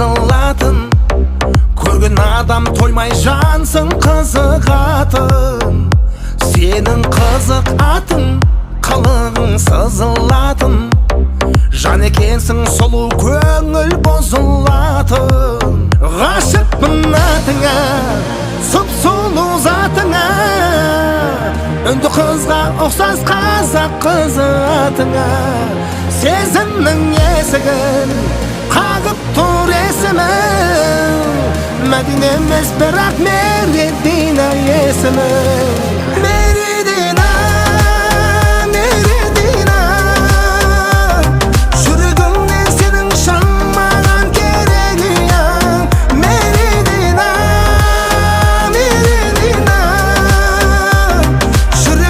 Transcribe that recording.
Сызылатын, көрген адам тоймай жансың қызығатын. Сенің қызық атың, қылығың сызылатын. Жан екенсің сұлу, көңіл бұзылатын. Ғашықпын атыңа, сұп сұлу затыңа. Үнді қызға ұқсас қазақ қызы атыңа. Сезімнің есігін қағып тұр есімің. Мәдина емес, бірақ Мередина есімің.